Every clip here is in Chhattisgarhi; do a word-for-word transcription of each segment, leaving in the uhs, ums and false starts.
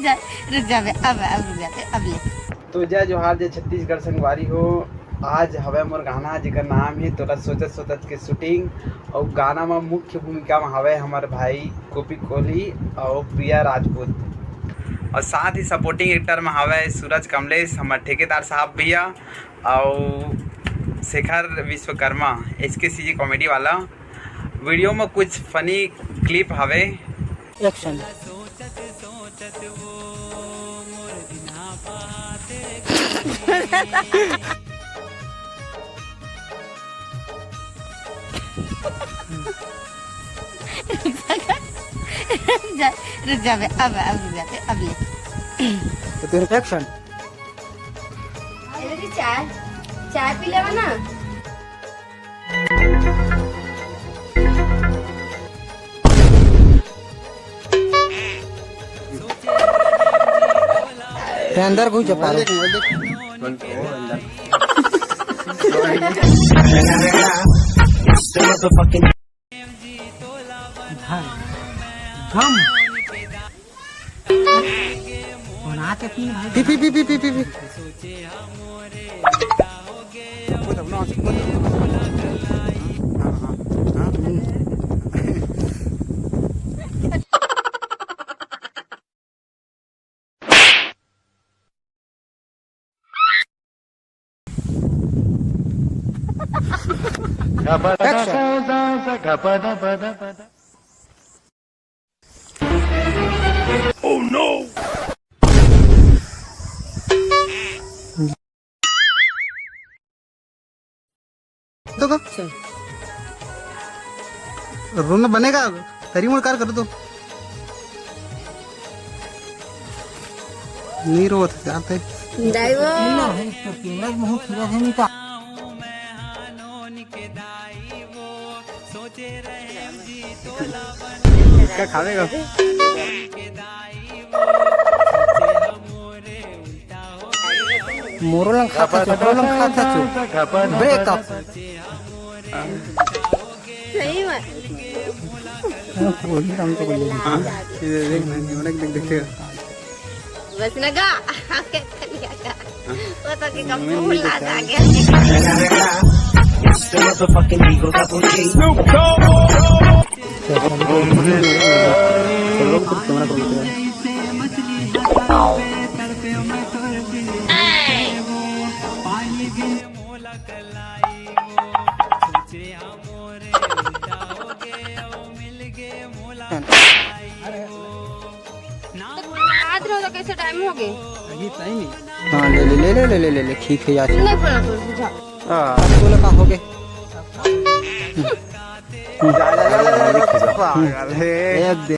जा, रुक जा बे, अब, अब रुक जा बे, अब ले। तो जय जोहार, जय छत्तीसगढ़ संगवारी हो। आज हवय मोर गाना, जेकर नाम हे तोला सोचत सोचत के shooting। अउ गाना म मुख्य भूमिका म हवय हमर भाई गोपी कोहली अउ प्रिया राजपूत, अउ साथ ही supporting actor म हवय सूरज कमलेश, हमर ठेकेदार साहब भैया, अउ शेखर विश्वकर्मा, एस के सी जी comedy वाला। Video म कुछ funny clip हवे। Action। रुक जा, रुक जा बे, अब, अब रुक जा बे, अब ले। तो तेरे action। अरे चाय, चाय पी लेवा ना। ते अंदर घुस जा पारो। भाई, गम। बना के पी भाई। पी, पी, पी, पी, पी, पी, पी। Action। Oh no! तो का? चल। रोना बनेगा, करी मुड़ कार कर दो। नहीं रो, जाते। दाई वो। नहीं ना, है, तो केवल मुंह खिला है, नहीं तो। क्या खावेगा? मोरो लंग खाता छो, मोरो लंग खाता छो। Break up। सही में। हाँ, वही काम तो बोले। हाँ, ये देख, देख, देख, देख। बस लगा। वो तो कि कम भूल ना जागे। हाथ रहो तो कैसे टाइम हो गए? हाँ, ले, ले, ले, ठीक है यार। नहीं बोला तो बुझा। हाँ। अब बोलो का हो गए? जा, जा, जा, जा, जा, जा, पागल है। एक दे।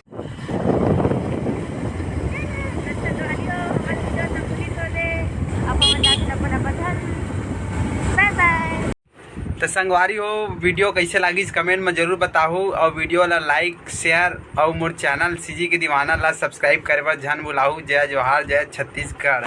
तो संगवारी हो, video कैसे लागिस comment में जरूर बताहू, और video ला like, share और मोर channel सीजी के दीवाना ला subscribe करे बर झन भुलाहू। जय जोहार, जय छत्तीसगढ़।